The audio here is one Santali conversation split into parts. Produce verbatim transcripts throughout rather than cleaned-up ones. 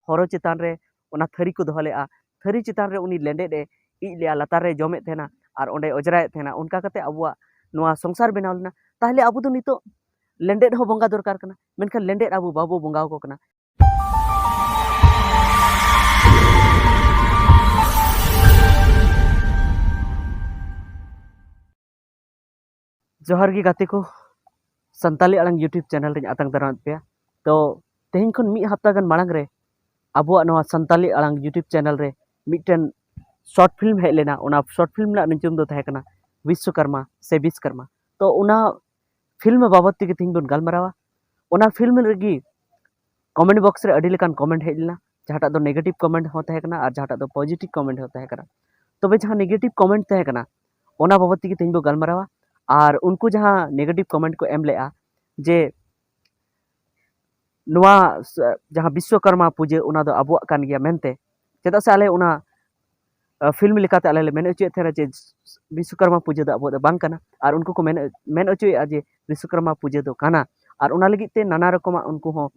ᱦᱚᱨᱚ ᱪᱮᱛᱟᱱ ᱨᱮ ᱚᱱᱟ ᱛᱷᱟᱹᱨᱤ ᱠᱚ ᱫᱚᱦᱚ ᱞᱮᱫᱼᱟ, ᱛᱷᱟᱹᱨᱤ ᱪᱮᱛᱟᱱ ᱨᱮ ᱩᱱᱤ ᱞᱮᱸᱰᱮᱫ ᱮ ᱤᱡ ᱞᱮᱫᱼᱟ, ᱞᱟᱛᱟᱨ ᱨᱮ ᱡᱚᱢᱮᱫ ᱛᱟᱦᱮᱱᱟ ᱟᱨ ᱚᱸᱰᱮ ᱚᱡᱽᱨᱟᱭᱮᱫ ᱛᱟᱦᱮᱱᱟ᱾ ᱚᱱᱠᱟ ᱠᱟᱛᱮ ᱟᱵᱚᱣᱟᱜ ᱱᱚᱣᱟ ᱥᱚᱝᱥᱟᱨ ᱵᱮᱱᱟᱣ ᱞᱮᱱᱟ᱾ ᱛᱟᱦᱚᱞᱮ ᱟᱵᱚ ᱫᱚ ᱱᱤᱛᱚᱜ ᱞᱮᱸᱰᱮᱫ ᱦᱚᱸ ᱵᱚᱸᱜᱟ ᱫᱚᱨᱠᱟᱨ ᱠᱟᱱᱟ, ᱢᱮᱱᱠᱷᱟᱱ ᱞᱮᱸᱰᱮᱫ ᱟᱵᱚ ᱵᱟᱵᱚ ᱵᱚᱸᱜᱟ ᱟᱠᱚ ᱠᱟᱱᱟ᱾ ᱡᱚᱦᱟᱨ ᱜᱮ ᱜᱟᱛᱮ ᱠᱚ, ᱥᱟᱱᱛᱟᱞᱤ ᱟᱲᱟᱝ YouTube ᱪᱮᱱᱮᱞ ᱨᱮᱧ ᱟᱛᱟᱝ ᱫᱟᱨᱟᱢᱮᱫ ᱯᱮᱭᱟ᱾ ᱛᱚ ᱛᱮᱦᱮᱧ ᱠᱷᱚᱱ ᱢᱤᱫ ᱦᱟᱯᱛᱟ ᱜᱟᱱ ᱢᱟᱲᱟᱝ ᱨᱮ ᱟᱵᱚᱣᱟᱜ ᱱᱚᱣᱟ ᱥᱟᱱᱛᱟᱞᱤ ᱟᱲᱟᱝ YouTube ᱪᱮᱱᱮᱞ ᱨᱮ ᱢᱤᱫᱴᱮᱱ ᱥᱚᱨᱴ ᱯᱷᱤᱞᱢ ᱦᱮᱡ ᱞᱮᱱᱟ᱾ ᱚᱱᱟ ᱥᱚᱨᱴ ᱯᱷᱤᱞᱢ ᱨᱮᱱᱟᱜ ᱧᱩᱛᱩᱢ ᱫᱚ ᱛᱟᱦᱮᱸ ᱠᱟᱱᱟ ᱵᱤᱥᱥᱚᱠᱚᱨᱢᱟ ᱥᱮ ᱵᱤᱥᱠᱚᱨᱢᱟ᱾ ᱛᱚ ᱚᱱᱟ ᱯᱷᱤᱞᱢ ᱵᱟᱵᱚᱫ ᱛᱮᱜᱮ ᱛᱮᱦᱮᱧ ᱵᱚᱱ ᱜᱟᱞᱢᱟᱨᱟᱣᱟ᱾ ᱚᱱᱟ ᱯᱷᱤᱞᱢ ᱨᱮᱜᱮ ᱠᱚᱢᱮᱱᱴ ᱵᱚᱠᱥ ᱨᱮ ᱟᱹᱰᱤ ᱞᱮᱠᱟᱱ ᱠᱚᱢᱮᱱᱴ ᱦᱮᱡ ᱞᱮᱱᱟ, ᱡᱟᱦᱟᱸᱴᱟᱜ ᱫᱚ ᱱᱮᱜᱮᱴᱤᱵᱷ ᱠᱚᱢᱮᱱᱴ ᱦᱚᱸ ᱛᱟᱦᱮᱸ ᱠᱟᱱᱟ ᱟᱨ ᱡᱟᱦᱟᱸᱴᱟᱜ ᱫᱚ ᱯᱚᱡᱤᱴᱤᱵᱷ ᱠᱚᱢᱮᱱᱴ ᱦᱚᱸ ᱛᱟᱦᱮᱸ ᱠᱟᱱᱟ᱾ ᱛᱚᱵᱮ ᱡᱟᱦᱟᱸ ᱱᱮᱜᱮᱴᱤᱵᱷ ᱠᱚᱢᱮᱱᱴ ᱛᱟᱦᱮᱸ ᱠᱟᱱᱟ, ᱚᱱᱟ ᱵᱟᱵᱚᱫ ᱛᱮᱜᱮ ᱛᱮᱦᱮᱧ ᱵᱚ ᱜᱟᱞᱢᱟᱨᱟᱣᱟ᱾ ᱟᱨ ᱩᱱᱠᱩ ᱡᱟᱦᱟᱸ ᱱᱮᱜᱮᱴᱤᱵᱷ ᱠᱚᱢᱮᱱᱴ ᱠᱚ ᱮᱢ ᱞᱮᱜᱼᱟ ᱡᱮ ᱱᱚᱣᱟ ᱥ-, ᱡᱟᱦᱟᱸ ᱵᱤᱥᱥᱚᱠᱚᱨᱢᱟ ᱯᱩᱡᱟᱹ, ᱚᱱᱟ ᱫᱚ ᱟᱵᱚᱣᱟᱜ ᱠᱟᱱ ᱜᱮᱭᱟ ᱢᱮᱱᱛᱮ, ᱪᱮᱫᱟᱜ ᱥᱮ ᱟᱞᱮ ᱚᱱᱟ ᱯᱷᱤᱞᱢ ᱞᱮᱠᱟᱛᱮ ᱟᱞᱮ ᱞᱮ ᱢᱮᱱ ᱦᱚᱪᱚᱭᱮᱫ ᱛᱟᱦᱮᱱᱟ ᱡᱮ ᱵᱤᱥᱥᱚᱠᱚᱨᱢᱟ ᱯᱩᱡᱟᱹ ᱫᱚ ᱟᱵᱚᱣᱟᱜ ᱫᱚ ᱵᱟᱝ ᱠᱟᱱᱟ᱾ ᱟᱨ ᱩᱱᱠᱩ ᱠᱚ ᱢᱮᱱ, ᱢᱮᱱ ᱦᱚᱪᱚᱭᱮᱫᱼᱟ ᱡᱮ ᱵᱤᱥᱥᱚᱠᱚᱨᱢᱟ ᱯᱩᱡᱟᱹ ᱫᱚ ᱠᱟᱱᱟ᱾ ᱟᱨ ᱚᱱᱟ ᱞᱟᱹᱜᱤᱫ ᱛᱮ ᱱᱟᱱᱟ ᱨᱚᱠᱚᱢᱟᱜ ᱩᱱᱠᱩ ᱦᱚᱸ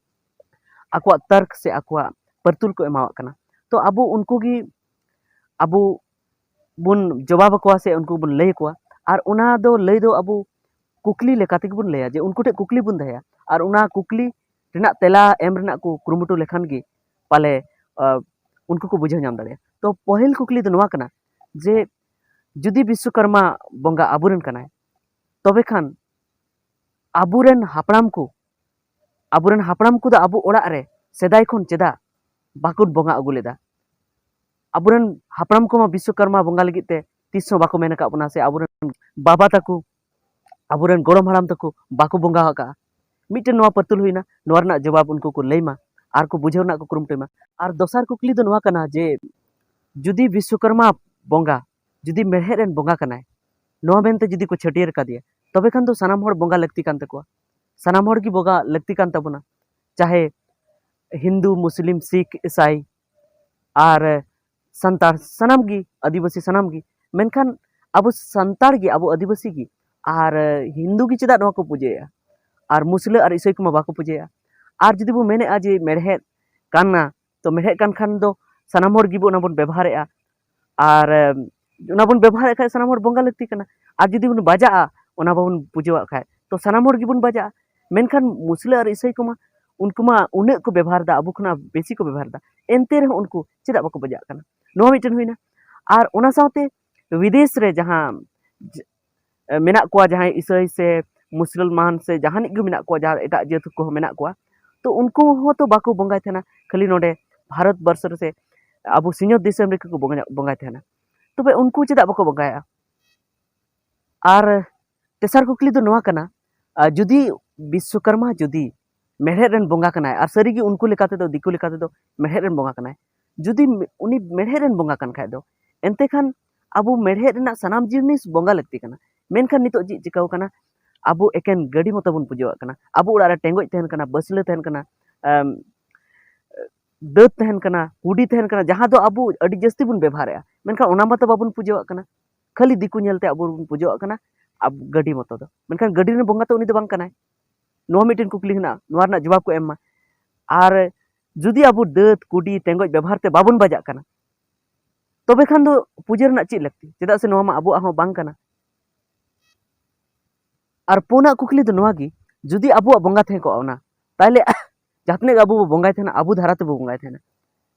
ᱟᱠᱚᱣᱟᱜ ᱛᱟᱨᱠ ᱥᱮ ᱟᱠᱚᱣᱟᱜ ᱯᱟᱹᱨᱛᱩᱞ ᱠᱚ ᱮᱢᱟᱣᱟᱜ ᱠᱟᱱᱟ᱾ ᱛᱚ ᱟᱵᱚ ᱩᱱᱠᱩ ᱜᱮ ᱟᱵᱚ ᱵᱚᱱ ᱡᱚᱵᱟᱵ ᱟᱠᱚᱣᱟ ᱥᱮ ᱩᱱᱠᱩ ᱵᱚᱱ ᱞᱟᱹᱭ ᱟᱠᱚᱣᱟ᱾ ᱟᱨ ᱚᱱᱟ ᱫᱚ ᱞᱟᱹᱭ ᱫᱚ ᱟᱵᱚ ᱠᱩᱠᱞᱤ ᱞᱮᱠᱟ ᱛᱮᱜᱮ ᱵᱚᱱ ᱞᱟᱹᱭᱟ, ᱡᱮ ᱩᱱᱠᱩ ᱴᱷᱮᱱ ᱠᱩᱠᱞᱤ ᱵᱚᱱ ᱫᱚᱦᱚᱭᱟ ᱟᱨ ᱚᱱᱟ ᱠᱩᱠᱞᱤ ᱨᱮᱱᱟᱜ ᱛᱮᱞᱟ ᱮᱢ ᱨᱮᱱᱟᱜ ᱠᱚ ᱠᱩᱨᱩᱢᱩᱴᱩ ᱞᱮᱠᱷᱟᱱ ᱜᱮ ᱯᱟᱞᱮ, ᱟ, ᱩᱱᱠᱩ ᱠᱚ ᱵᱩᱡᱷᱟᱹᱣ ᱧᱟᱢ ᱫᱟᱲᱮᱭᱟᱜᱼᱟ᱾ ᱛᱚ ᱯᱟᱹᱦᱤᱞ ᱠᱩᱠᱞᱤ ᱫᱚ ᱱᱚᱣᱟ ᱠᱟᱱᱟ ᱡᱮ ᱡᱩᱫᱤ ᱵᱤᱥᱥᱚᱠᱚᱨᱢᱟ ᱵᱚᱸᱜᱟ ᱟᱵᱚᱨᱮᱱ ᱠᱟᱱᱟᱭ, ᱛᱚᱵᱮ ᱠᱷᱟᱱ ᱟᱵᱚᱨᱮᱱ ᱦᱟᱯᱲᱟᱢ ᱠᱚ, ᱟᱵᱚᱨᱮᱱ ᱦᱟᱯᱲᱟᱢ ᱠᱚᱫᱚ ᱟᱵᱚ ᱚᱲᱟᱜ ᱨᱮ ᱥᱮᱫᱟᱭ ᱠᱷᱚᱱ ᱪᱮᱫᱟᱜ ᱵᱟᱠᱚ ᱵᱚᱸᱜᱟ ᱟᱹᱜᱩ ᱞᱮᱫᱟ? ᱟᱵᱚᱨᱮᱱ ᱦᱟᱯᱲᱟᱢ ᱠᱚᱢᱟ ᱵᱤᱥᱥᱚᱠᱚᱨᱢᱟ ᱵᱚᱸᱜᱟ ᱞᱟᱹᱜᱤᱫ ᱛᱮ ᱛᱤᱥ ᱦᱚᱸ ᱵᱟᱠᱚ ᱢᱮᱱ ᱟᱠᱟᱫ ᱵᱚᱱᱟ, ᱥᱮ ᱟᱵᱚᱨᱮᱱ ᱵᱟᱵᱟ ᱛᱟᱠᱚ, ᱟᱵᱚᱨᱮᱱ ᱜᱚᱲᱚᱢ ᱦᱟᱲᱟᱢ ᱛᱟᱠᱚ ᱵᱟᱠᱚ ᱵᱚᱸᱜᱟ ᱟᱠᱟᱫᱼᱟ᱾ ᱢᱤᱫᱴᱮᱱ ᱱᱚᱣᱟ ᱯᱟᱹᱛᱩᱞ ᱦᱩᱭᱱᱟ, ᱱᱚᱣᱟ ᱨᱮᱱᱟᱜ ᱡᱚᱵᱟᱵ ᱩᱱᱠᱩ ᱠᱚ ᱞᱟᱹᱭ ᱢᱟ ᱟᱨ ᱠᱚ ᱵᱩᱡᱷᱟᱹᱣ ᱨᱮᱱᱟᱜ ᱠᱚ ᱠᱩᱨᱩᱢᱩᱴᱩᱭ ᱢᱟ᱾ ᱟᱨ ᱫᱚᱥᱟᱨ ᱠᱩᱠᱞᱤ ᱫᱚ ᱱᱚᱣᱟ ᱠᱟᱱᱟ ᱡᱮ ᱡᱩᱫᱤ ᱵᱤᱥᱥᱚᱠᱚᱨᱢᱟ ᱵᱚᱸᱜᱟ ᱡᱩᱫᱤ ᱢᱮᱲᱦᱮᱫ ᱨᱮᱱ ᱵᱚᱸᱜᱟ ᱠᱟᱱᱟᱭ, ᱱᱚᱣᱟ ᱢᱮᱱᱛᱮ ᱡᱩᱫᱤ ᱠᱚ ᱪᱷᱟᱹᱴᱭᱟᱹᱨ ᱟᱠᱟᱫᱮᱭᱟ, ᱛᱚᱵᱮ ᱠᱷᱟᱱ ᱫᱚ ᱥᱟᱱᱟᱢ ᱦᱚᱲ ᱵᱚᱸᱜᱟ ᱞᱟᱹᱠᱛᱤ ᱠᱟᱱ ᱛᱟᱠᱚᱣᱟ᱾ ᱥᱟᱱᱟᱢ ᱦᱚᱲ ᱜᱮ ᱵᱚᱸᱜᱟ ᱞᱟᱹᱠᱛᱤ ᱠᱟᱱ ᱛᱟᱵᱚᱱᱟ, ᱪᱟᱦᱮ ᱦᱤᱱᱫᱩ, ᱢᱩᱥᱞᱤᱢ, ᱥᱤᱠᱷ, ᱤᱥᱟᱭ ᱟᱨ ᱥᱟᱱᱛᱟᱲ, ᱥᱟᱱᱟᱢ ᱜᱮ, ᱟᱹᱫᱤᱵᱟᱹᱥᱤ ᱥᱟᱱᱟᱢ ᱜᱮ᱾ ᱢᱮᱱᱠᱷᱟᱱ ᱟᱵᱚ ᱥᱟᱱᱛᱟᱲ ᱜᱮ, ᱟᱵᱚ ᱟᱹᱫᱤᱵᱟᱹᱥᱤ ᱜᱮ ᱟᱨ ᱦᱤᱱᱫᱩ ᱜᱮ ᱪᱮᱫᱟᱜ ᱱᱚᱣᱟ ᱠᱚ ᱯᱩᱡᱟᱹᱭᱟ? ᱟᱨ ᱢᱩᱥᱞᱟᱹ ᱟᱨ ᱤᱥᱟᱹᱭ ᱠᱚᱢᱟ ᱵᱟᱠᱚ ᱯᱩᱡᱟᱹᱭᱟ᱾ ᱟᱨ ᱡᱩᱫᱤ ᱵᱚ ᱢᱮᱱᱮᱫᱼᱟ ᱡᱮ ᱢᱮᱲᱦᱮᱫ ᱠᱟᱱᱟ, ᱛᱚ ᱢᱮᱲᱦᱮᱫ ᱠᱟᱱ ᱠᱷᱟᱱ ᱫᱚ ᱥᱟᱱᱟᱢ ᱦᱚᱲ ᱜᱮᱵᱚ ᱚᱱᱟ ᱵᱚᱱ ᱵᱮᱵᱚᱦᱟᱨᱮᱫᱼᱟ᱾ ᱟᱨ ᱮᱢ, ᱚᱱᱟ ᱵᱚᱱ ᱵᱮᱵᱚᱦᱟᱨᱮᱫ ᱠᱷᱟᱡ ᱥᱟᱱᱟᱢ ᱦᱚᱲ ᱵᱚᱸᱜᱟ ᱞᱟᱹᱠᱛᱤ ᱠᱟᱱᱟ᱾ ᱟᱨ ᱡᱩᱫᱤ ᱵᱚᱱ ᱵᱟᱡᱟᱜᱼᱟ, ᱚᱱᱟ ᱵᱟᱵᱚᱱ ᱯᱩᱡᱟᱹᱣᱟᱜ ᱠᱷᱟᱡ, ᱛᱚ ᱥᱟᱱᱟᱢ ᱦᱚᱲ ᱜᱮᱵᱚᱱ ᱵᱟᱡᱟᱜᱼᱟ᱾ ᱢᱮᱱᱠᱷᱟᱱ ᱢᱩᱥᱞᱟᱹ ᱟᱨ ᱤᱥᱟᱹᱭ ᱠᱚᱢᱟ, ᱩᱱᱠᱩ ᱢᱟ ᱩᱱᱟᱹᱜ ᱠᱚ ᱵᱮᱵᱚᱦᱟᱨ ᱮᱫᱟ, ᱟᱵᱚ ᱠᱷᱚᱱᱟᱜ ᱵᱮᱥᱤ ᱠᱚ ᱵᱮᱵᱚᱦᱟᱨ ᱮᱫᱟ, ᱮᱱᱛᱮ ᱨᱮᱦᱚᱸ ᱩᱱᱠᱩ ᱪᱮᱫᱟᱜ ᱵᱟᱠᱚ ᱵᱟᱡᱟᱜ ᱠᱟᱱᱟ? ᱱᱚᱣᱟ ᱢᱤᱫᱴᱮᱱ ᱦᱩᱭᱱᱟ᱾ ᱟᱨ ᱚᱱᱟ ᱥᱟᱶᱛᱮ ᱵᱤᱫᱮᱥ ᱨᱮ ᱡᱟᱦᱟᱸ ᱡ-, ᱢᱮᱱᱟᱜ ᱠᱚᱣᱟ, ᱡᱟᱦᱟᱸᱭ ᱤᱥᱟᱹᱭ ᱥᱮ ᱢᱩᱥᱞᱢᱟᱱ ᱥᱮ ᱡᱟᱦᱟᱱᱤᱡ ᱜᱮ ᱢᱮᱱᱟᱜ ᱠᱚᱣᱟ, ᱡᱟᱦᱟᱸ ᱮᱴᱟᱜ ᱡᱟᱹᱛ ᱠᱚᱦᱚᱸ ᱢᱮᱱᱟᱜ ᱠᱚᱣᱟ, ᱛᱚ ᱩᱱᱠᱩ ᱦᱚᱸ ᱛᱚ ᱵᱟᱠᱚ ᱵᱚᱸᱜᱟᱭ ᱛᱟᱦᱮᱱᱟ᱾ ᱠᱷᱟᱹᱞᱤ ᱱᱚᱰᱮ ᱵᱷᱟᱨᱚᱛ ᱵᱚᱨᱥᱚ ᱨᱮ ᱥᱮ ᱟᱵᱚ ᱥᱤᱧᱚᱛ ᱫᱤᱥᱚᱢ ᱨᱮᱜᱮ ᱠᱚ ᱵᱚᱸᱜᱟ-, ᱵᱚᱸᱜᱟᱭ ᱛᱟᱦᱮᱱᱟ᱾ ᱛᱚᱵᱮ ᱩᱱᱠᱩ ᱪᱮᱫᱟᱜ ᱵᱟᱠᱚ ᱵᱚᱸᱜᱟᱭᱟ? ᱟᱨ ᱛᱮᱥᱟᱨ ᱠᱩᱠᱞᱤ ᱫᱚ ᱱᱚᱣᱟ ᱠᱟᱱᱟ, ᱟᱨ ᱡᱩᱫᱤ ᱵᱤᱥᱥᱚᱠᱚᱨᱢᱟ ᱡᱩᱫᱤ ᱢᱮᱲᱦᱮᱫ ᱨᱮᱱ ᱵᱚᱸᱜᱟ ᱠᱟᱱᱟᱭ, ᱟᱨ ᱥᱟᱹᱨᱤᱜᱮ ᱩᱱᱠᱩ ᱞᱮᱠᱟ ᱛᱮᱫᱚ, ᱫᱤᱠᱩ ᱞᱮᱠᱟ ᱛᱮᱫᱚ ᱢᱮᱲᱦᱮᱫ ᱨᱮᱱ ᱵᱚᱸᱜᱟ ᱠᱟᱱᱟᱭ, ᱡᱩᱫᱤ ᱢᱮ-, ᱩᱱᱤ ᱢᱮᱲᱦᱮᱫ ᱨᱮᱱ ᱵᱚᱸᱜᱟ ᱠᱟᱱ ᱠᱷᱟᱡ ᱫᱚ, ᱮᱱᱛᱮ ᱠᱷᱟᱱ ᱟᱵᱚ ᱢᱮᱲᱦᱮᱫ ᱨᱮᱱᱟᱜ ᱥᱟᱱᱟᱢ ᱡᱤᱱᱤᱥ ᱵᱚᱸᱜᱟ ᱞᱟᱹᱠᱛᱤ ᱠᱟᱱᱟ᱾ ᱢᱮᱱᱠᱷᱟᱱ ᱱᱤᱛᱚᱜ ᱪᱮᱫ ᱪᱤᱠᱟᱹᱣ ᱠᱟᱱᱟ? ᱟᱵᱚ ᱮᱠᱮᱱ ᱜᱟᱹᱰᱤ ᱢᱚᱛᱚ ᱵᱚᱱ ᱯᱩᱡᱟᱹᱣᱟᱜ ᱠᱟᱱᱟ᱾ ᱟᱵᱚ ᱚᱲᱟᱜ ᱨᱮ ᱴᱮᱸᱜᱚᱡ ᱛᱟᱦᱮᱱ ᱠᱟᱱᱟ, ᱵᱟᱹᱥᱞᱟᱹ ᱛᱟᱦᱮᱱ ᱠᱟᱱᱟ, ᱮᱢ, ᱫᱟᱹᱛ ᱛᱟᱦᱮᱱ ᱠᱟᱱᱟ, ᱠᱩᱰᱤ ᱛᱟᱦᱮᱱ ᱠᱟᱱᱟ, ᱡᱟᱦᱟᱸ ᱫᱚ ᱟᱵᱚ ᱟᱹᱰᱤ ᱡᱟᱹᱥᱛᱤ ᱵᱚᱱ ᱵᱮᱵᱚᱦᱟᱨᱮᱜᱼᱟ, ᱢᱮᱱᱠᱷᱟᱱ ᱚᱱᱟ ᱢᱟᱛᱚ ᱵᱟᱵᱚᱱ ᱯᱩᱡᱟᱹᱣᱟᱜ ᱠᱟᱱᱟ᱾ ᱠᱷᱟᱹᱞᱤ ᱫᱤᱠᱩ ᱧᱮᱞᱛᱮ ᱟᱵᱚ ᱵᱚᱱ ᱯᱩᱡᱟᱹᱣᱟᱜ ᱠᱟᱱᱟ ᱟᱵ-, ᱜᱟᱹᱰᱤ ᱢᱚᱛᱚ ᱫᱚ᱾ ᱢᱮᱱᱠᱷᱟᱱ ᱜᱟᱹᱰᱤ ᱨᱮᱱ ᱵᱚᱸᱜᱟ ᱛᱚ ᱩᱱᱤ ᱫᱚ ᱵᱟᱝ ᱠᱟᱱᱟᱭ᱾ ᱱᱚᱣᱟ ᱢᱤᱫᱴᱮᱱ ᱠᱩᱠᱞᱤ ᱦᱮᱱᱟᱜᱼᱟ, ᱱᱚᱣᱟ ᱨᱮᱱᱟᱜ ᱡᱚᱵᱟᱵ ᱠᱚ ᱮᱢ ᱢᱟ᱾ ᱟᱨ ᱡᱩᱫᱤ ᱟᱵᱚ ᱫᱟᱹᱛ, ᱠᱩᱰᱤ, ᱴᱮᱸᱜᱚᱡ ᱵᱮᱵᱚᱦᱟᱨ ᱛᱮ ᱵᱟᱵᱚᱱ ᱵᱟᱡᱟᱜ ᱠᱟᱱᱟ, ᱛᱚᱵᱮ ᱠᱷᱟᱱ ᱫᱚ ᱯᱩᱡᱟᱹ ᱨᱮᱱᱟᱜ ᱪᱮᱫ ᱞᱟᱹᱠᱛᱤ? ᱪᱮᱫᱟᱜ ᱥᱮ ᱱᱚᱣᱟ ᱢᱟ ᱟᱵᱚᱣᱟᱜ ᱦᱚᱸ ᱵᱟᱝ ᱠᱟᱱᱟ᱾ ᱟᱨ ᱯᱩᱱᱟᱜ ᱠᱩᱠᱞᱤ ᱫᱚ ᱱᱚᱣᱟ ᱜᱮ, ᱡᱩᱫᱤ ᱟᱵᱚᱣᱟᱜ ᱵᱚᱸᱜᱟ ᱛᱟᱦᱮᱸ ᱠᱚᱜᱼᱟ ᱚᱱᱟ, ᱛᱟᱦᱞᱮ ᱡᱟᱦᱟᱸ ᱛᱤᱱᱟᱹᱜ ᱜᱮ ᱟᱵᱚ ᱵᱚ ᱵᱚᱸᱜᱟᱭ ᱛᱟᱦᱮᱱᱟ, ᱟᱵᱚ ᱫᱷᱟᱨᱟ ᱛᱮᱵᱚ ᱵᱚᱸᱜᱟᱭ ᱛᱟᱦᱮᱱᱟ᱾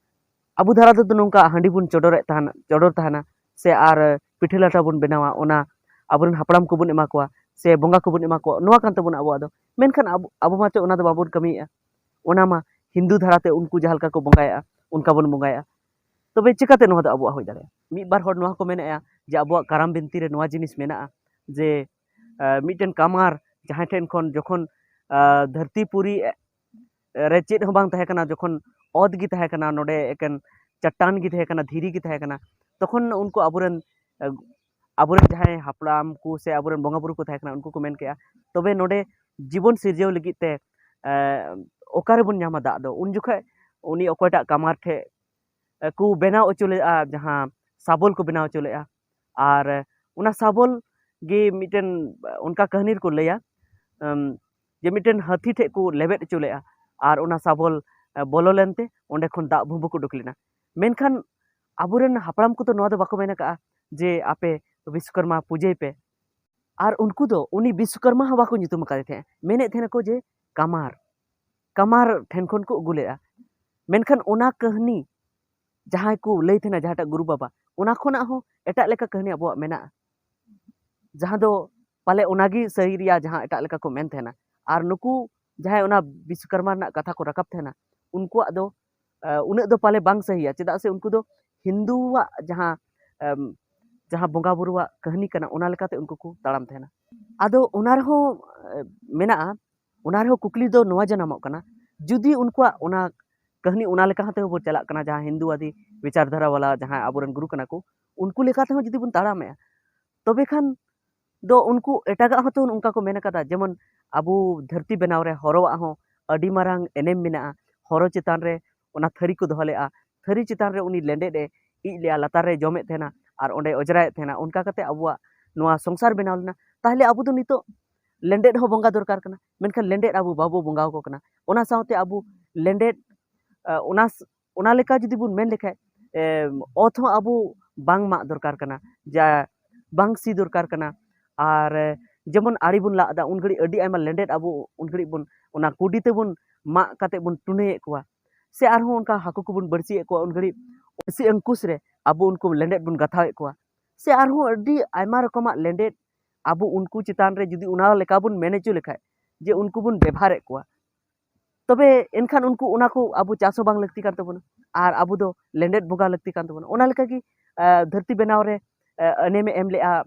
ᱟᱵᱚ ᱫᱷᱟᱨᱟ ᱛᱮᱫᱚ ᱱᱚᱝᱠᱟ ᱦᱟᱺᱰᱤ ᱵᱚᱱ ᱪᱚᱰᱚᱨᱮᱫ ᱛᱟᱦᱮᱱᱟ, ᱪᱚᱰᱚᱨ ᱛᱟᱦᱮᱱᱟ, ᱥᱮ ᱟᱨ ᱯᱤᱴᱷᱟᱹ ᱞᱟᱴᱷᱟ ᱵᱚᱱ ᱵᱮᱱᱟᱣᱟ, ᱚᱱᱟ ᱟᱵᱚᱨᱮᱱ ᱦᱟᱯᱲᱟᱢ ᱠᱚᱵᱚᱱ ᱮᱢᱟ ᱠᱚᱣᱟ, ᱥᱮ ᱵᱚᱸᱜᱟ ᱠᱚᱵᱚᱱ ᱮᱢᱟ ᱠᱚᱣᱟ, ᱱᱚᱣᱟ ᱠᱟᱱ ᱛᱟᱵᱚᱱᱟ ᱟᱵᱚᱣᱟᱜ ᱫᱚ᱾ ᱢᱮᱱᱠᱷᱟᱱ ᱟᱵᱚ, ᱟᱵᱚ ᱢᱟᱛᱚ ᱚᱱᱟ ᱫᱚ ᱵᱟᱵᱚᱱ ᱠᱟᱹᱢᱤᱭᱮᱫᱼᱟ᱾ ᱚᱱᱟ ᱢᱟ ᱦᱤᱱᱫᱩ ᱫᱷᱟᱨᱟᱛᱮ ᱩᱱᱠᱩ ᱡᱟᱦᱟᱸ ᱞᱮᱠᱟ ᱠᱚ ᱵᱚᱸᱜᱟᱭᱮᱫᱼᱟ, ᱚᱱᱠᱟ ᱵᱚᱱ ᱵᱚᱸᱜᱟᱭᱮᱫᱼᱟ᱾ ᱛᱚᱵᱮ ᱪᱤᱠᱟᱹᱛᱮ ᱱᱚᱣᱟ ᱫᱚ ᱟᱵᱚᱣᱟᱜ ᱦᱩᱭ ᱫᱟᱲᱮᱭᱟᱜᱼᱟ? ᱢᱤᱫ ᱵᱟᱨ ᱦᱚᱲ ᱱᱚᱣᱟ ᱠᱚ ᱢᱮᱱᱮᱫᱼᱟ ᱡᱮ ᱟᱵᱚᱣᱟᱜ ᱠᱟᱨᱟᱢ ᱵᱤᱱᱛᱤ ᱨᱮ ᱱᱚᱣᱟ ᱡᱤᱱᱤᱥ ᱢᱮᱱᱟᱜᱼᱟ ᱡᱮ, ᱟᱸ, ᱢᱤᱫᱴᱮᱱ ᱠᱟᱢᱟᱨ ᱡᱟᱦᱟᱸᱭ ᱴᱷᱮᱱ ᱠᱷᱚᱱ ᱡᱚᱠᱷᱚᱱ, ᱟᱸ, ᱫᱷᱟᱹᱨᱛᱤ ᱯᱩᱨᱤ ᱨᱮ ᱪᱮᱫ ᱦᱚᱸ ᱵᱟᱝ ᱛᱟᱦᱮᱸ ᱠᱟᱱᱟ, ᱡᱚᱠᱷᱚᱱ ᱚᱛ ᱜᱮ ᱛᱟᱦᱮᱸ ᱠᱟᱱᱟ, ᱱᱚᱰᱮ ᱮᱠᱮᱱ ᱪᱟᱴᱟᱱ ᱜᱮ ᱛᱟᱦᱮᱸ ᱠᱟᱱᱟ, ᱫᱷᱤᱨᱤ ᱜᱮ ᱛᱟᱦᱮᱸ ᱠᱟᱱᱟ, ᱛᱚᱠᱷᱚᱱ ᱩᱱᱠᱩ ᱟᱵᱚᱨᱮᱱ, ᱟᱵᱚᱨᱮᱱ ᱡᱟᱦᱟᱸᱭ ᱦᱟᱯᱲᱟᱢ ᱠᱚ ᱥᱮ ᱟᱵᱚᱨᱮᱱ ᱵᱚᱸᱜᱟ ᱵᱩᱨᱩ ᱠᱚ ᱛᱟᱦᱮᱸ ᱠᱟᱱᱟ, ᱩᱱᱠᱩ ᱠᱚ ᱢᱮᱱ ᱠᱮᱜᱼᱟ, "ᱛᱚᱵᱮ ᱱᱚᱰᱮ ᱡᱤᱵᱚᱱ ᱥᱤᱨᱡᱟᱹᱣ ᱞᱟᱹᱜᱤᱫ ᱛᱮ, ᱮ, ᱚᱠᱟ ᱨᱮᱵᱚᱱ ᱧᱟᱢᱟ ᱫᱟᱜ ᱫᱚ?" ᱩᱱ ᱡᱚᱠᱷᱚᱱ ᱩᱱᱤ ᱚᱠᱚᱭᱴᱟᱜ ᱠᱟᱢᱟᱨ ᱴᱷᱮᱡ, ᱮ, ᱠᱚ ᱵᱮᱱᱟᱣ ᱦᱚᱪᱚ ᱞᱮᱫᱼᱟ, ᱡᱟᱦᱟᱸ ᱥᱟᱵᱚᱞ ᱠᱚ ᱵᱮᱱᱟᱣ ᱦᱚᱪᱚ ᱞᱮᱫᱼᱟ, ᱟᱨ ᱚᱱᱟ ᱥᱟᱵᱚᱞ ᱜᱮ ᱢᱤᱫᱴᱮᱱ ᱚᱱᱠᱟ ᱠᱟᱹᱦᱱᱤ ᱨᱮᱠᱚ ᱞᱟᱹᱭᱟ, ᱮᱢ, ᱡᱮ ᱢᱤᱫᱴᱮᱱ ᱦᱟᱹᱛᱤ ᱴᱷᱮᱡ ᱠᱚ ᱞᱮᱵᱮᱫ ᱦᱚᱪᱚ ᱞᱮᱫᱼᱟ, ᱟᱨ ᱚᱱᱟ ᱥᱟᱵᱚᱞ ᱵᱚᱞᱚ ᱞᱮᱱᱛᱮ ᱚᱸᱰᱮ ᱠᱷᱚᱱ ᱫᱟᱜ ᱵᱷᱩᱸᱵᱩᱠ ᱩᱰᱩᱠ ᱞᱮᱱᱟ᱾ ᱢᱮᱱᱠᱷᱟᱱ ᱟᱵᱚᱨᱮᱱ ᱦᱟᱯᱲᱟᱢ ᱠᱚᱫᱚ ᱱᱚᱣᱟ ᱫᱚ ᱵᱟᱠᱚ ᱢᱮᱱ ᱟᱠᱟᱫᱼᱟ ᱡᱮ ᱟᱯᱮ ᱵᱤᱥᱥᱚᱠᱚᱨᱢᱟ ᱯᱩᱡᱟᱹᱭ ᱯᱮ᱾ ᱟᱨ ᱩᱱᱠᱩ ᱫᱚ ᱩᱱᱤ ᱵᱤᱥᱥᱚᱠᱚᱨᱢᱟ ᱦᱚᱸ ᱵᱟᱠᱚ ᱧᱩᱛᱩᱢ ᱟᱠᱟᱫᱮ ᱛᱟᱦᱮᱸᱫ, ᱢᱮᱱᱮᱫ ᱛᱟᱦᱮᱱᱟᱠᱚ ᱡᱮ ᱠᱟᱢᱟᱨ, ᱠᱟᱢᱟᱨ ᱴᱷᱮᱱ ᱠᱷᱚᱱ ᱠᱚ ᱟᱹᱜᱩ ᱞᱮᱫᱼᱟ᱾ ᱢᱮᱱᱠᱷᱟᱱ ᱚᱱᱟ ᱠᱟᱹᱦᱱᱤ ᱡᱟᱦᱟᱸᱭ ᱠᱚ ᱞᱟᱹᱭ ᱛᱟᱦᱮᱱᱟ, ᱡᱟᱦᱟᱸᱴᱟᱜ ᱜᱩᱨᱩ ᱵᱟᱵᱟ, ᱚᱱᱟ ᱠᱷᱚᱱᱟᱜ ᱦᱚᱸ ᱮᱴᱟᱜ ᱞᱮᱠᱟ ᱠᱟᱹᱦᱱᱤ ᱟᱵᱚᱣᱟᱜ ᱢᱮᱱᱟᱜᱼᱟ, ᱡᱟᱦᱟᱸ ᱫᱚ ᱯᱟᱞᱮ ᱚᱱᱟᱜᱮ ᱥᱟᱹᱨᱤ ᱨᱮᱭᱟᱜ ᱡᱟᱦᱟᱸ ᱮᱴᱟᱜ ᱞᱮᱠᱟ ᱠᱚ ᱢᱮᱱ ᱛᱟᱦᱮᱱᱟ᱾ ᱟᱨ ᱱᱩᱠᱩ ᱡᱟᱦᱟᱸᱭ ᱚᱱᱟ ᱵᱤᱥᱥᱚᱠᱚᱨᱢᱟ ᱨᱮᱱᱟᱜ ᱠᱟᱛᱷᱟ ᱠᱚ ᱨᱟᱠᱟᱵ ᱛᱟᱦᱮᱱᱟ, ᱩᱱᱠᱩᱣᱟᱜ ᱫᱚ ᱩᱱᱟᱹᱜ ᱫᱚ ᱯᱟᱞᱮ ᱵᱟᱝ ᱥᱟᱹᱦᱤᱭᱟ, ᱪᱮᱫᱟᱜ ᱥᱮ ᱩᱱᱠᱩ ᱫᱚ ᱦᱤᱱᱫᱩᱣᱟᱜ ᱡᱟᱦᱟᱸ ᱡᱟᱦᱟᱸ ᱵᱚᱸᱜᱟ ᱵᱩᱨᱩᱣᱟᱜ ᱠᱟᱹᱦᱱᱤ ᱠᱟᱱᱟ, ᱚᱱᱟ ᱞᱮᱠᱟᱛᱮ ᱩᱱᱠᱩ ᱠᱚ ᱛᱟᱲᱟᱢ ᱛᱟᱦᱮᱱᱟ᱾ ᱟᱫᱚ ᱚᱱᱟ ᱨᱮᱦᱚᱸ ᱢᱮᱱᱟᱜᱼᱟ, ᱚᱱᱟ ᱨᱮᱦᱚᱸ ᱠᱩᱠᱞᱤ ᱫᱚ ᱱᱚᱣᱟ ᱡᱟᱱᱟᱢᱚᱜ ᱠᱟᱱᱟ, ᱡᱩᱫᱤ ᱩᱱᱠᱩᱣᱟᱜ ᱚᱱᱟ ᱠᱟᱹᱦᱱᱤ ᱚᱱᱟ ᱞᱮᱠᱟ ᱦᱚᱸᱛᱮ ᱵᱚ ᱪᱟᱞᱟᱜ ᱠᱟᱱᱟ, ᱡᱟᱦᱟᱸ ᱦᱤᱱᱫᱩᱣᱟᱫᱤ ᱵᱤᱪᱟᱨ ᱫᱷᱟᱨᱟ ᱵᱟᱞᱟ ᱡᱟᱦᱟᱸᱭ ᱟᱵᱚᱨᱮᱱ ᱜᱩᱨᱩ ᱠᱟᱱᱟ ᱠᱚ, ᱩᱱᱠᱩ ᱞᱮᱠᱟ ᱛᱮᱦᱚᱸ ᱡᱩᱫᱤ ᱵᱚᱱ ᱛᱟᱲᱟᱢᱮᱜᱼᱟ, ᱛᱚᱵᱮ ᱠᱷᱟᱱ ᱫᱚ ᱩᱱᱠᱩ ᱮᱴᱟᱜᱟᱜ ᱦᱚᱸᱛᱚ ᱚᱱᱠᱟ ᱠᱚ ᱢᱮᱱ ᱟᱠᱟᱫᱟ, ᱡᱮᱢᱚᱱ ᱟᱵᱚ ᱫᱷᱟᱹᱨᱛᱤ ᱵᱮᱱᱟᱣ ᱨᱮ ᱦᱚᱨᱚᱣᱟᱜ ᱦᱚᱸ ᱟᱹᱰᱤ ᱢᱟᱨᱟᱝ ᱮᱱᱮᱢ ᱢᱮᱱᱟᱜᱼᱟ᱾ ᱦᱚᱨᱚ ᱪᱮᱛᱟᱱ ᱨᱮ ᱚᱱᱟ ᱛᱷᱟᱹᱨᱤ ᱠᱚ ᱫᱚᱦᱚ ᱞᱮᱫᱼᱟ, ᱛᱷᱟᱹᱨᱤ ᱪᱮᱛᱟᱱ ᱨᱮ ᱩᱱᱤ ᱞᱮᱸᱰᱮᱫ ᱮ ᱤᱡ ᱞᱮᱫᱼᱟ, ᱞᱟᱛᱟᱨ ᱨᱮ ᱡᱚᱢᱮᱫ ᱛᱟᱦᱮᱱᱟ ᱟᱨ ᱚᱸᱰᱮ ᱚᱸᱡᱽᱨᱟᱭᱮᱫ ᱛᱟᱦᱮᱱᱟ, ᱚᱱᱠᱟ ᱠᱟᱛᱮ ᱟᱵᱚᱣᱟᱜ ᱱᱚᱣᱟ ᱥᱚᱝᱥᱟᱨ ᱵᱮᱱᱟᱣ ᱞᱮᱱᱟ᱾ ᱛᱟᱦᱚᱞᱮ ᱟᱵᱚ ᱫᱚ ᱱᱤᱛᱚᱜ ᱞᱮᱸᱰᱮᱫ ᱦᱚᱸ ᱵᱚᱸᱜᱟ ᱫᱚᱨᱠᱟᱨ ᱠᱟᱱᱟ, ᱢᱮᱱᱠᱷᱟᱱ ᱞᱮᱸᱰᱮᱫ ᱟᱵᱚ ᱵᱟᱵᱚ ᱵᱚᱸᱜᱟ ᱟᱠᱚ ᱠᱟᱱᱟ᱾ ᱚᱱᱟ ᱥᱟᱶᱛᱮ ᱟᱵᱚ ᱞᱮᱸᱰᱮᱫ, ᱚᱱᱟ ᱚᱱᱟ ᱞᱮᱠᱟ ᱡᱩᱫᱤ ᱵᱚᱱ ᱢᱮᱱ ᱞᱮᱠᱷᱟᱡ, ᱚᱛ ᱦᱚᱸ ᱟᱵᱚ ᱵᱟᱝ ᱢᱟᱜ ᱫᱚᱨᱠᱟᱨ ᱠᱟᱱᱟ, ᱡᱟ ᱵᱟᱝ ᱥᱤ ᱫᱚᱨᱠᱟᱨ ᱠᱟᱱᱟ᱾ ᱟᱨ ᱡᱮᱢᱚᱱ ᱟᱲᱮ ᱵᱚᱱ ᱞᱟᱜ ᱮᱫᱟ, ᱩᱱ ᱜᱷᱟᱹᱲᱤᱡ ᱟᱹᱰᱤ ᱟᱭᱢᱟ ᱞᱮᱸᱰᱮᱫ ᱟᱵᱚ ᱩᱱ ᱜᱷᱟᱹᱲᱤᱡ ᱵᱚᱱ ᱚᱱᱟ ᱠᱩᱰᱤ ᱛᱮᱵᱚᱱ ᱢᱟᱜ ᱠᱟᱛᱮ ᱵᱚᱱ ᱴᱩᱱᱟᱹᱭᱮᱫ ᱠᱚᱣᱟ, ᱥᱮ ᱟᱨᱦᱚᱸ ᱚᱱᱠᱟ ᱦᱟᱹᱠᱩ ᱠᱚᱵᱚᱱ ᱵᱟᱹᱲᱥᱤᱭᱮᱫ ᱠᱚᱣᱟ, ᱩᱱ ᱜᱷᱟᱹᱲᱤᱡ ᱵᱟᱹᱲᱥᱤ ᱟᱝᱠᱩᱥ ᱨᱮ ᱟᱵᱚ ᱩᱱᱠᱩ ᱞᱮᱸᱰᱮᱫ ᱵᱚᱱ ᱜᱟᱛᱷᱟᱣᱮᱫ ᱠᱚᱣᱟ, ᱥᱮ ᱟᱨᱦᱚᱸ ᱟᱹᱰᱤ ᱟᱭᱢᱟ ᱨᱚᱠᱚᱢᱟᱜ ᱞᱮᱸᱰᱮᱫ ᱟᱵᱚ ᱩᱱᱠᱩ ᱪᱮᱛᱟᱱ ᱨᱮ ᱡᱩᱫᱤ ᱚᱱᱟ ᱞᱮᱠᱟ ᱵᱚᱱ ᱢᱮᱱ ᱦᱚᱪᱚ ᱞᱮᱠᱷᱟᱡ ᱡᱮ ᱩᱱᱠᱩ ᱵᱚᱱ ᱵᱮᱵᱷᱟᱨᱮᱫ ᱠᱚᱣᱟ, ᱛᱚᱵᱮ ᱮᱱᱠᱷᱟᱱ ᱩᱱᱠᱩ ᱚᱱᱟ ᱠᱚ ᱟᱵᱚ ᱪᱟᱥ ᱦᱚᱸ ᱵᱟᱝ ᱞᱟᱹᱠᱛᱤ ᱠᱟᱱ ᱛᱟᱵᱚᱱᱟ, ᱟᱨ ᱟᱵᱚ ᱫᱚ ᱞᱮᱸᱰᱮᱫ ᱵᱚᱸᱜᱟ ᱞᱟᱹᱠᱛᱤ ᱠᱟᱱ ᱛᱟᱵᱚᱱᱟ᱾ ᱚᱱᱟ ᱞᱮᱠᱟᱜᱮ ᱫᱷᱟᱹᱨᱛᱤ ᱵᱮᱱᱟᱣ ᱨᱮ ᱮᱱᱮᱢᱮ ᱮᱢ ᱞᱮᱫᱼᱟ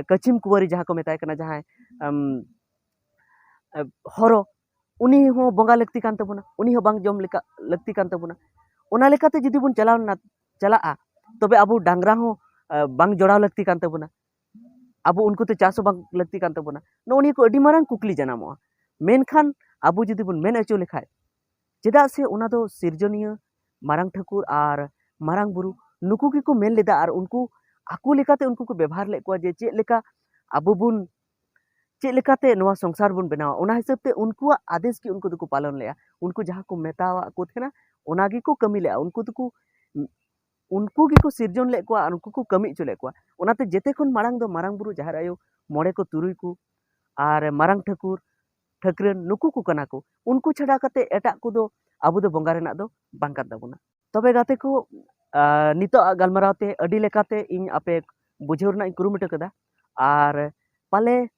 ᱠᱟᱹᱪᱷᱤᱢ ᱠᱩᱣᱟᱹᱨᱤ, ᱡᱟᱦᱟᱸ ᱠᱚ ᱢᱮᱛᱟᱭ ᱠᱟᱱᱟ, ᱡᱟᱦᱟᱸᱭ ᱦᱚᱨᱚ, ᱩᱱᱤ ᱦᱚᱸ ᱵᱚᱸᱜᱟ ᱞᱟᱹᱠᱛᱤ ᱠᱟᱱ ᱛᱟᱵᱚᱱᱟ, ᱩᱱᱤ ᱦᱚᱸ ᱵᱟᱝ ᱡᱚᱢ ᱞᱮᱠᱟ ᱞᱟᱹᱠᱛᱤ ᱠᱟᱱ ᱛᱟᱵᱚᱱᱟ᱾ ᱚᱱᱟ ᱞᱮᱠᱟᱛᱮ ᱡᱩᱫᱤ ᱵᱚᱱ ᱪᱟᱞᱟᱣ ᱞᱮᱱᱟ, ᱪᱟᱞᱟᱜᱼᱟ, ᱛᱚᱵᱮ ᱟᱵᱚ ᱰᱟᱝᱨᱟ ᱦᱚᱸ ᱵᱟᱝ ᱡᱚᱲᱟᱣ ᱞᱟᱹᱠᱛᱤ ᱠᱟᱱ ᱛᱟᱵᱚᱱᱟ, ᱟᱵᱚ ᱩᱱᱠᱩ ᱛᱮ ᱪᱟᱥ ᱦᱚᱸ ᱵᱟᱝ ᱞᱟᱹᱠᱛᱤ ᱠᱟᱱ ᱛᱟᱵᱚᱱᱟ᱾ ᱱᱚᱜᱼᱚ ᱱᱤᱭᱟᱹ ᱠᱚ ᱟᱹᱰᱤ ᱢᱟᱨᱟᱝ ᱠᱩᱠᱞᱤ ᱡᱟᱱᱟᱢᱚᱜᱼᱟ᱾ ᱢᱮᱱᱠᱷᱟᱱ ᱟᱵᱚ ᱡᱩᱫᱤ ᱵᱚᱱ ᱢᱮᱱ ᱦᱚᱪᱚ ᱞᱮᱠᱷᱟᱡ, ᱪᱮᱫᱟᱜ ᱥᱮ ᱚᱱᱟ ᱫᱚ ᱥᱤᱨᱡᱚᱱᱤᱭᱟᱹ ᱢᱟᱨᱟᱝ ᱴᱷᱟᱹᱠᱩᱨ ᱟᱨ ᱢᱟᱨᱟᱝ ᱵᱩᱨᱩ ᱱᱩᱠᱩ ᱜᱮᱠᱚ ᱢᱮᱱ ᱞᱮᱫᱟ, ᱟᱨ ᱩᱱᱠᱩ ᱟᱠᱚ ᱞᱮᱠᱟᱛᱮ ᱩᱱᱠᱩ ᱠᱚ ᱵᱮᱵᱷᱟᱨ ᱞᱮᱫ ᱠᱚᱣᱟ ᱡᱮ ᱪᱮᱫ ᱞᱮᱠᱟ ᱟᱵᱚ ᱵᱚᱱ ᱪᱮᱫ ᱞᱮᱠᱟᱛᱮ ᱱᱚᱣᱟ ᱥᱚᱝᱥᱟᱨ ᱵᱚᱱ ᱵᱮᱱᱟᱣᱟ, ᱚᱱᱟ ᱦᱤᱥᱟᱹᱵ ᱛᱮ ᱩᱱᱠᱩᱣᱟᱜ ᱟᱫᱮᱥ ᱜᱮ ᱩᱱᱠᱩ ᱫᱚᱠᱚ ᱯᱟᱞᱚᱱ ᱞᱮᱫᱼᱟ᱾ ᱩᱱᱠᱩ ᱡᱟᱦᱟᱸ ᱠᱚ ᱢᱮᱛᱟᱣᱟᱜ ᱠᱚ ᱛᱟᱦᱮᱱᱟ, ᱚᱱᱟ ᱜᱮᱠᱚ ᱠᱟᱹᱢᱤ ᱞᱮᱫᱼᱟ᱾ ᱩᱱᱠᱩ ᱫᱚᱠᱚ, ᱩᱱᱠᱩ ᱜᱮᱠᱚ ᱥᱤᱨᱡᱚᱱ ᱞᱮᱫ ᱠᱚᱣᱟ ᱟᱨ ᱩᱱᱠᱩ ᱠᱚ ᱠᱟᱹᱢᱤ ᱦᱚᱪᱚ ᱞᱮᱫ ᱠᱚᱣᱟ᱾ ᱚᱱᱟᱛᱮ ᱡᱮᱛᱮ ᱠᱷᱚᱱ ᱢᱟᱲᱟᱝ ᱫᱚ ᱢᱟᱨᱟᱝ ᱵᱩᱨᱩ, ᱡᱟᱦᱮᱨ ᱟᱭᱳ, ᱢᱚᱬᱮ ᱠᱚ, ᱛᱩᱨᱩᱭ ᱠᱚ ᱟᱨ ᱢᱟᱨᱟᱝ ᱴᱷᱟᱹᱠᱩᱨ, ᱴᱷᱟᱹᱠᱨᱟᱹᱱ, ᱱᱩᱠᱩ ᱠᱚ ᱠᱟᱱᱟ ᱠᱚ᱾ ᱩᱱᱠᱩ ᱪᱷᱟᱰᱟ ᱠᱟᱛᱮ ᱮᱴᱟᱜ ᱠᱚᱫᱚ ᱟᱵᱚ ᱫᱚ ᱵᱚᱸᱜᱟ ᱨᱮᱱᱟᱜ ᱫᱚ ᱵᱟᱝ ᱠᱟᱱ ᱛᱟᱵᱚᱱᱟ᱾ ᱛᱚᱵᱮ ᱜᱟᱛᱮ ᱠᱚ, ᱟᱨ ᱱᱤᱛᱚᱜ ᱟᱜ ᱜᱟᱞᱢᱟᱨᱟᱣ ᱛᱮ ᱟᱹᱰᱤ ᱞᱮᱠᱟᱛᱮ ᱤᱧ ᱟᱯᱮ ᱵᱩᱡᱷᱟᱹᱣ ᱨᱮᱱᱟᱜ ᱤᱧ ᱠᱩᱨᱩᱢᱩᱴᱩ ᱠᱟᱫᱟ᱾ ᱟᱨ ᱯᱟᱞᱮ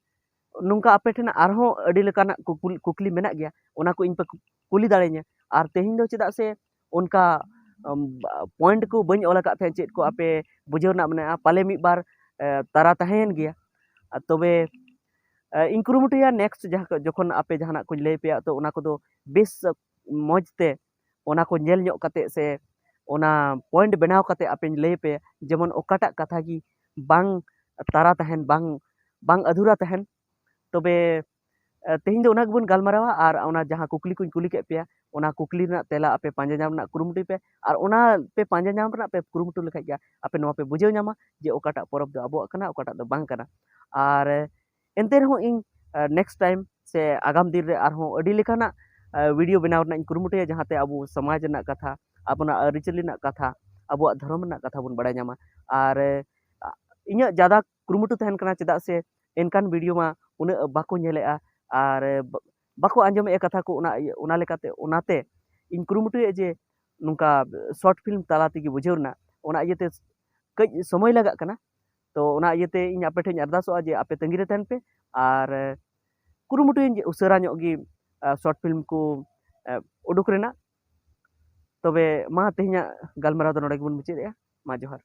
ᱱᱚᱝᱠᱟ ᱟᱯᱮ ᱴᱷᱮᱱ ᱟᱨᱦᱚᱸ ᱟᱹᱰᱤ ᱞᱮᱠᱟᱱᱟᱜ ᱠᱩᱠᱞᱤ, ᱠᱩᱠᱞᱤ ᱢᱮᱱᱟᱜ ᱜᱮᱭᱟ, ᱚᱱᱟ ᱠᱚ ᱤᱧ ᱯᱮ ᱠᱩᱞᱤ ᱫᱟᱲᱮᱭᱟᱹᱧᱟ᱾ ᱟᱨ ᱛᱮᱦᱮᱧ ᱫᱚ ᱪᱮᱫᱟᱜ ᱥᱮ ᱚᱱᱠᱟ, ᱟᱢ, ᱯᱚᱭᱮᱱᱴ ᱠᱚ ᱵᱟᱹᱧ ᱚᱞ ᱟᱠᱟᱫ ᱛᱟᱦᱮᱸᱫ, ᱪᱮᱫ ᱠᱚ ᱟᱯᱮ ᱵᱩᱡᱷᱟᱹᱣ ᱨᱮᱱᱟᱜ ᱢᱮᱱᱟᱜᱼᱟ, ᱯᱟᱞᱮ ᱢᱤᱫ ᱵᱟᱨ, ᱮ, ᱛᱟᱨᱟ ᱛᱟᱦᱮᱸᱭᱮᱱ ᱜᱮᱭᱟ᱾ ᱟᱨ ᱛᱚᱵᱮ, ᱮ, ᱤᱧ ᱠᱩᱨᱩᱢᱩᱴᱩᱭᱟ ᱱᱮᱠᱥᱴ ᱡᱟᱦᱟᱸ ᱠᱚ, ᱡᱚᱠᱷᱚᱱ ᱟᱯᱮ ᱡᱟᱦᱟᱱᱟᱜ ᱠᱚᱧ ᱞᱟᱹᱭ ᱯᱮᱭᱟ, ᱛᱚ ᱚᱱᱟ ᱠᱚᱫᱚ ᱵᱮᱥ ᱢᱚᱡᱽ ᱛᱮ ᱚᱱᱟ ᱠᱚ ᱧᱮᱞ ᱧᱚᱜ ᱠᱟᱛᱮ ᱥᱮ ᱚᱱᱟ ᱯᱚᱭᱮᱱᱴ ᱵᱮᱱᱟᱣ ᱠᱟᱛᱮ ᱟᱯᱮᱧ ᱞᱟᱹᱭ ᱯᱮ, ᱡᱮᱢᱚᱱ ᱚᱠᱟᱴᱟᱜ ᱠᱟᱛᱷᱟ ᱜᱮ ᱵᱟᱝ ᱛᱟᱨᱟ ᱛᱟᱦᱮᱱ, ᱵᱟᱝ, ᱵᱟᱝ ᱟᱫᱷᱩᱨᱟ ᱛᱟᱦᱮᱱ᱾ ᱛᱚᱵᱮ, ᱮ, ᱛᱮᱦᱮᱧ ᱫᱚ ᱚᱱᱟ ᱜᱮᱵᱚᱱ ᱜᱟᱞᱢᱟᱨᱟᱣᱟ᱾ ᱟᱨ ᱚᱱᱟ ᱡᱟᱦᱟᱸ ᱠᱩᱠᱞᱤ ᱠᱚᱧ ᱠᱩᱞᱤ ᱠᱮᱫ ᱯᱮᱭᱟ, ᱚᱱᱟ ᱠᱩᱠᱞᱤ ᱨᱮᱱᱟᱜ ᱛᱮᱞᱟ ᱟᱯᱮ ᱯᱟᱸᱡᱟ ᱧᱟᱢ ᱨᱮᱱᱟᱜ ᱠᱩᱨᱩᱢᱩᱴᱩᱭ ᱯᱮ᱾ ᱟᱨ ᱚᱱᱟ ᱯᱮ ᱯᱟᱸᱡᱟ ᱧᱟᱢ ᱨᱮᱱᱟᱜ ᱯᱮ ᱠᱩᱨᱩᱢᱩᱴᱩ ᱞᱮᱠᱷᱟᱡ ᱜᱮ ᱟᱯᱮ ᱱᱚᱣᱟ ᱯᱮ ᱵᱩᱡᱷᱟᱹᱣ ᱧᱟᱢᱟ ᱡᱮ ᱚᱠᱟᱴᱟᱜ ᱯᱚᱨᱚᱵᱽ ᱫᱚ ᱟᱵᱚᱣᱟᱜ ᱠᱟᱱᱟ, ᱚᱠᱟᱴᱟᱜ ᱫᱚ ᱵᱟᱝ ᱠᱟᱱᱟ᱾ ᱟᱨ ᱮᱱᱛᱮ ᱨᱮᱦᱚᱸ ᱤᱧ, ᱮ, ᱱᱮᱠᱥᱴ ᱴᱟᱭᱤᱢ ᱥᱮ ᱟᱜᱟᱢ ᱫᱤᱱ ᱨᱮ ᱟᱨᱦᱚᱸ ᱟᱹᱰᱤ ᱞᱮᱠᱟᱱᱟᱜ, ᱮ, ᱵᱷᱤᱰᱤᱭᱳ ᱵᱮᱱᱟᱣ ᱨᱮᱱᱟᱜ ᱤᱧ ᱠᱩᱨᱩᱢᱩᱴᱩᱭᱟ, ᱡᱟᱦᱟᱸᱛᱮ ᱟᱵᱚ ᱥᱚᱢᱟᱡᱽ ᱨᱮᱱᱟᱜ ᱠᱟᱛᱷᱟ, ᱟᱵᱚᱱᱟᱜ ᱟᱹᱨᱤᱪᱟᱹᱞᱤ ᱨᱮᱱᱟᱜ ᱠᱟᱛᱷᱟ, ᱟᱵᱚᱣᱟᱜ ᱫᱷᱚᱨᱚᱢ ᱨᱮᱱᱟᱜ ᱠᱟᱛᱷᱟ ᱵᱚᱱ ᱵᱟᱲᱟᱭ ᱧᱟᱢᱟ᱾ ᱟᱨ, ᱮ, ᱤᱧᱟᱹᱜ ᱡᱟᱫᱟ ᱠᱩᱨᱩᱢᱩᱴᱩ ᱛᱟᱦᱮᱱ ᱠᱟᱱᱟ, ᱪᱮᱫᱟᱜ ᱥᱮ ᱮᱱᱠᱟᱱ ᱵᱷᱤᱰᱤᱭᱳ ᱢᱟ ᱩᱱᱟᱹᱜ ᱵᱟᱠᱚ ᱧᱮᱞᱮᱜᱼᱟ ᱟᱨ ᱵᱟ-, ᱵᱟᱠᱚ ᱟᱸᱡᱚᱢᱮᱜᱼᱟ ᱠᱟᱛᱷᱟ ᱠᱚ, ᱚᱱᱟ ᱤᱭᱟᱹ, ᱚᱱᱟ ᱞᱮᱠᱟᱛᱮ, ᱚᱱᱟᱛᱮ ᱤᱧ ᱠᱩᱨᱩᱢᱩᱴᱩᱭᱮᱫ ᱡᱮ ᱱᱚᱝᱠᱟ ᱥᱚᱨᱴ ᱯᱷᱤᱞᱢ ᱛᱟᱞᱟ ᱛᱮᱜᱮ ᱵᱩᱡᱷᱟᱹᱣ ᱨᱮᱱᱟᱜ, ᱚᱱᱟ ᱤᱭᱟᱹᱛᱮ ᱠᱟᱹᱡ ᱥᱚᱢᱚᱭ ᱞᱟᱜᱟᱜ ᱠᱟᱱᱟ᱾ ᱛᱚ ᱚᱱᱟ ᱤᱭᱟᱹᱛᱮ ᱤᱧ ᱟᱯᱮ ᱴᱷᱮᱱ ᱤᱧ ᱟᱨᱫᱟᱥᱚᱜᱼᱟ ᱡᱮ ᱟᱯᱮ ᱛᱟᱺᱜᱤ ᱨᱮ ᱛᱟᱦᱮᱱ ᱯᱮ ᱟᱨ ᱠᱩᱨᱩᱢᱩᱴᱩᱭᱟᱹᱧ ᱡᱮ ᱩᱥᱟᱹᱨᱟ ᱧᱚᱜ ᱜᱮ, ᱟ, ᱥᱚᱨᱴ ᱯᱷᱤᱞᱢ ᱠᱚ, ᱟ, ᱩᱰᱩᱠ ᱨᱮᱱᱟᱜ᱾ ᱛᱚᱵᱮ ᱢᱟ ᱛᱮᱦᱮᱧᱟᱜ ᱜᱟᱞᱢᱟᱨᱟᱣ ᱫᱚ ᱱᱚᱰᱮ ᱜᱮᱵᱚᱱ ᱢᱩᱪᱟᱹᱫᱮᱜᱼᱟ᱾ ᱢᱟ ᱡᱚᱦᱟᱨ᱾